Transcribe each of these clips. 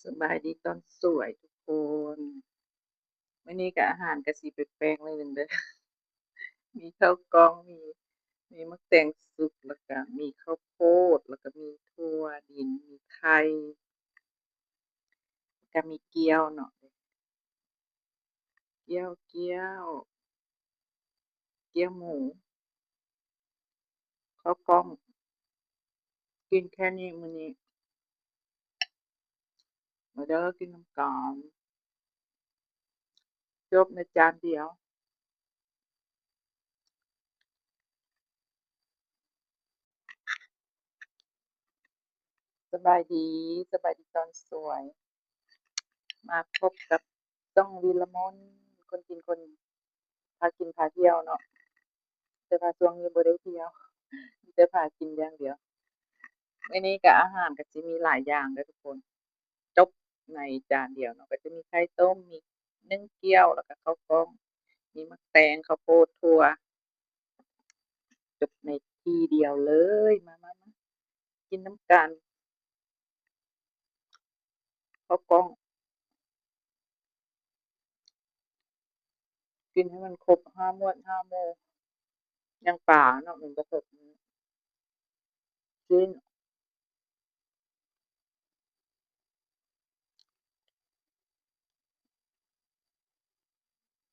ສະບາຍດີຕອນສວຍທຸກຄົນ. ມື້ນີ້ກະອາຫານກະຊິແປກໆໜ້ອຍໜຶ່ງເດີ້. ມີເຂົ້າກ່ອງ, ມີ ມີໝາກແຕງສຸກ, ແລ້ວກະມີເຂົ້າໂພດ, ແລ້ວກະມີຖົ່ວດິນ, ມີໄຂ່, ແລ້ວກະມີກ້ຽວເນາະ. ກ້ຽວ, ກ້ຽວ, ກ້ຽວໝູ, ເຂົ້າກ່ອງ, ກິນແຄ່ນີ້ມື້ນີ້. ມາເດີ້ ກິນນຳກັນ. ຈົບໃນຈານດຽວ. ສະບາຍດີ, ສະບາຍດີຕອນສວຍ. ມາພົບກັບຊ່ອງວິລະມົນ, ຄົນກິນຄົນພາກິນພາທ່ຽວເນາະ. ແຕ່ວ່າຊ່ວງນີ້ບໍ່ໄດ້ທ່ຽວ, ມີແຕ່ພາກິນຢ່າງດຽວ. ມື້ນີ້ກະອາຫານກະຊິມີຫຼາຍຢ່າງເດີ້ທຸກຄົນ. ຈົບໃນຈານດຽວເນາະ, ກະຈະມີໄຂ່ຕົ້ມ, ມີໜຶ້ງກ້ຽວ, ແລ້ວກະເຂົ້າກ່ອງ, ມີໝາກແຕງ, ເຂົ້າໂພດ, ຖົ່ວ, ຈົບໃນທີ່ດຽວເລີຍ. ມາ, ມາ, ມາ ກິນນຳກັນ. ເຂົ້າກ່ອງ, ກິນໃຫ້ມັນຄົບຫ້າໝວດຫ້າໝູ່. ຢ່າງປາເນາະ ມັນບໍ່ຄົບ. ຊີ້ນ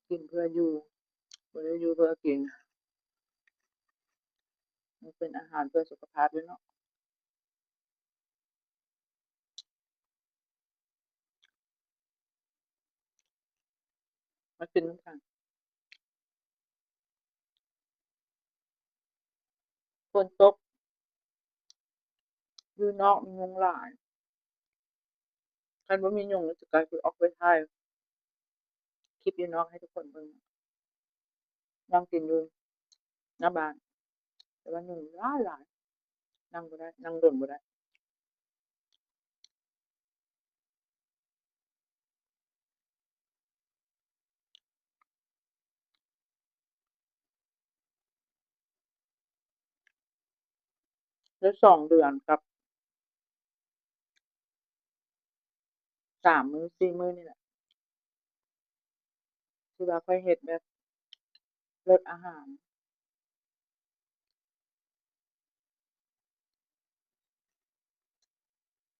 ກິນເພື່ອຢູ່, ບໍ່ໄດ້ຢູ່ເພື່ອກິນ. ມັນເປັນອາຫານເພື່ອສຸຂະພາບຢູ່ເນາະ. ມາກິນນຳກັນ. ຝົນຕົກ, ຢູ່ນອກມີຍຸງຫຼາຍ. ຄັນບໍ່ມີຍຸງ ກະຊິອອກໄປຖ່າຍຄລິບຢູ່ນອກໃຫ້ທຸກຄົນເບິ່ງ. ນັ່ງກິນຢູ່ໜ້າບ້ານ, ແຕ່ວ່າຍຸງຫຼາຍໆ, ນັ່ງບໍ່ໄດ້, ນັ່ງດົນບໍ່ໄດ້. ໄດ້ສອງເດືອນກັບສາມມື້ ສີ່ມື້ນີ້ແຫຼະ ທີ່ວ່າຂ້ອຍເຮັດແບບ ລົດອາຫານ,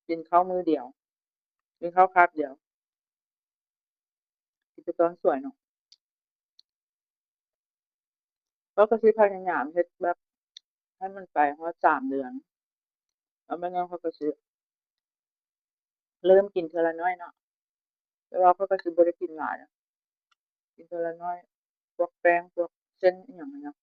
ກິນເຂົ້າມື້ດຽວ, ກິນເຂົ້າຄາບດຽວ, ກິນແຕ່ຕອນສວຍເນາະ. ຂ້ອຍກໍຊິພະຍາຍາມເຮັດແບບໃຫ້ມັນໄປຮອດສາມເດືອນ, ແລ້ວບາດນັ້ນຂ້ອຍກໍຊິເລີ່ມກິນເທື່ອລະໜ້ອຍເນາະ. ແຕ່ວ່າຂ້ອຍກໍຊິບໍ່ໄດ້ກິນຫຼາຍ, ກິນເທື່ອລະໜ້ອຍ, ພວກແປ້ງ ພວກເສັ້ນອີ່ຫຍັງຫັ້ນນະ.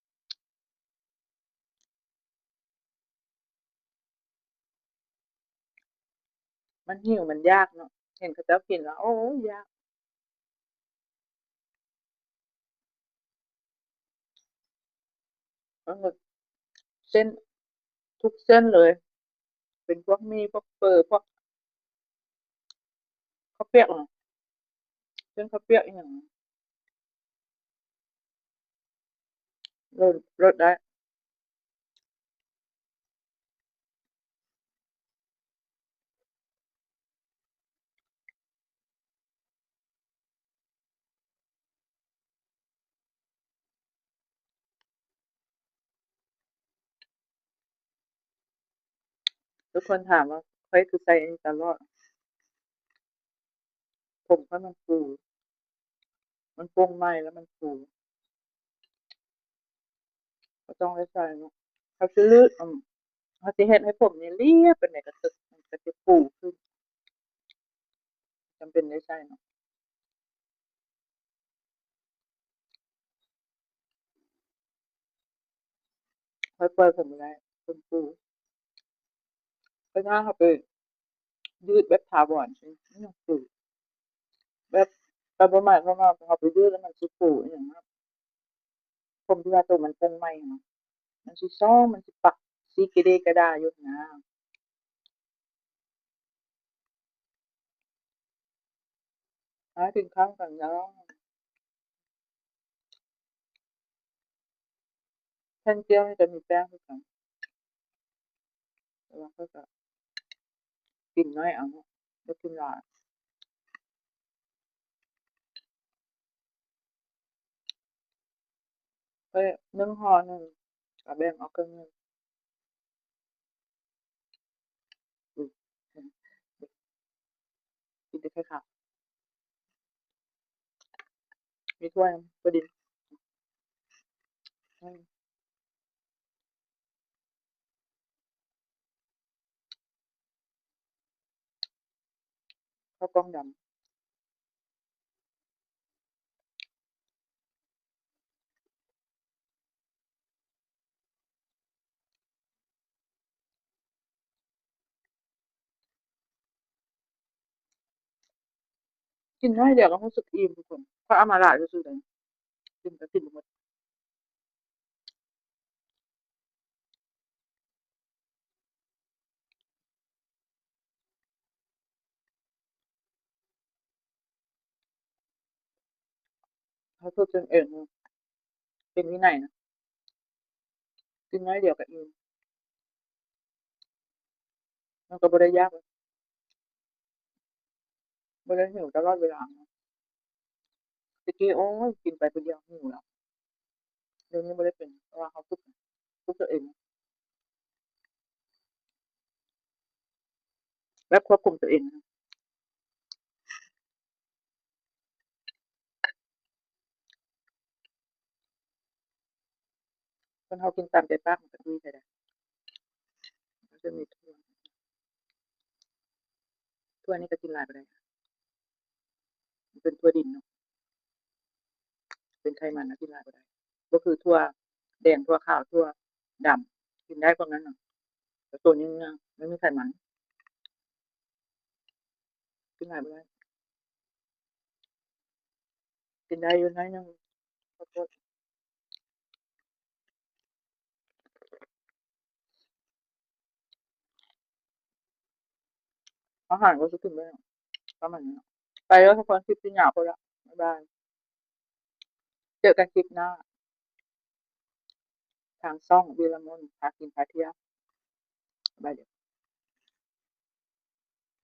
ມັນຫິວ ມັນຢາກເນາະ, ເຫັນເຂົາເຈົ້າກິນແລ້ວ ໂອ້ຍ ຢາກ. ເອີ ເສັ້ນ ທຸກເສັ້ນເລີຍ, ເປັນພວກໝີ່ ພວກເຝີ ພວກເຂົ້າປຽກເນາະ, ເສັ້ນເຂົ້າປຽກອີ່ຫຍັງ ລົດ ລົດໄດ້. ທຸກຄົນຖາມວ່າຂ້ອຍຄືໃສ່ອັນນີ້ຕະຫຼອດ. ຜົມຂ້ອຍມັນຟູ, ມັນໂປ່ງໃໝ່ແລ້ວມັນຟູ, ກໍຕ້ອງໄດ້ໃສ່ເນາະ. ເຮົາຊິລືດ ເຮົາຊິເຮັດໃຫ້ຜົມນີ້ລຽບປານໃດກໍເຖິກ ມັນກໍຈະຟູຂຶ້ນ, ຈຳເປັນໄດ້ໃສ່ເນາະ. ຂ້ອຍປ່ອຍເພິ່ນບໍ່ໄດ້, ເພິ່ນຟູ. ຂ້ອຍວ່າເຮົາໄປຍືດແບບຖາວອນຊິ ມັນຍັງຟູ. ແບບ ກໍບໍ່ໝາຍຄວາມວ່າເຮົາໄປຍືດແລ້ວມັນຊິຟູອີ່ຫຍັງນະ. ຜົມທີ່ວ່າໂຕມັນໂປ່ງໃໝ່ຫັ້ນນະ ມັນຊິຊອງ ມັນຊິປັກ ຊິກະເດກະດາຢູ່ຫັ້ນນະ. ມາກິນເຂົ້າກັນເດີ້. ແຜ່ນກ້ຽວນີ້ກໍມີແປ້ງຄືກັນ ແຕ່ວ່າຂ້ອຍກໍກິນໜ້ອຍເອົາເນາະ. ບໍ່ກິນຫຼາຍ. ເອີ ໜຶ່ງຫໍ່ໜຶ່ງ ກະແບ່ງເອົາເຄິ່ງໜຶ່ງ. ອືມ ກິນແຕ່ໄຂ່ຂາວ ມີຖ້ວຍ ຖ້ວຍດິນ ອືມ. ເຂົ້າກ່ອງດຳ ກິນໜ້ອຍດຽວກໍຮູ້ສຶກອີ່ມທຸກຄົນ ຂ້ອຍເອົາມາຫຼາຍຊື່ໆເດ້ ກິນກໍກິນບໍ່ໝົດ. ເຮົາຝຶກຕົນເອງ ເປັນວິໄນນະ ກິນໜ້ອຍດຽວກໍອີ່ມ ມັນກໍບໍ່ໄດ້ຢາກ ບໍ່ໄດ້ຫິວຕະຫຼອດເວລາ. ແຕ່ກີ້ ໂອ້ຍ ກິນໄປຜູ້ດຽວຫິວແລ້ວ. ດຽວນີ້ບໍ່ໄດ້ເປັນ ເພາະວ່າເຮົາຝຶກ ຝຶກຕົວເອງ ແບບຄວບຄຸມຕົວເອງ. ຄົນເຮົາກິນຕາມໃຈປາກ ມັນກໍຕຸ້ຍໄປໄດ້. ມັນຈະມີຖົ່ວ ຖົ່ວນີ້ກໍກິນຫຼາຍບໍ່ໄດ້ ມັນເປັນຖົ່ວດິນເນາະ ເປັນໄຂມັນນະ ກິນຫຼາຍບໍ່ໄດ້. ບໍ່ຄືຖົ່ວແດງ ຖົ່ວຂາວ ຖົ່ວດຳ ກິນໄດ້ພວກນັ້ນນະ ແຕ່ໂຕເນື້ອມັນມີໄຂມັນ ກິນຫຼາຍບໍ່ໄດ້. ກິນໄດ້ຢູ່ໜ້ອຍໜຶ່ງ ຂໍໂທດ. ອາຫານກໍຊິກິນໄດ້ປະມານນີ້ເນາະ. ໄປແລ້ວທຸກຄົນ ຄລິບຊິຍາວໂພດລະ ບາຍບາຍ ເຈີກັນຄລິບໜ້າ ທາງຊ່ອງວິລະມົນພາກິນພາທ່ຽວ ບາຍບາຍ.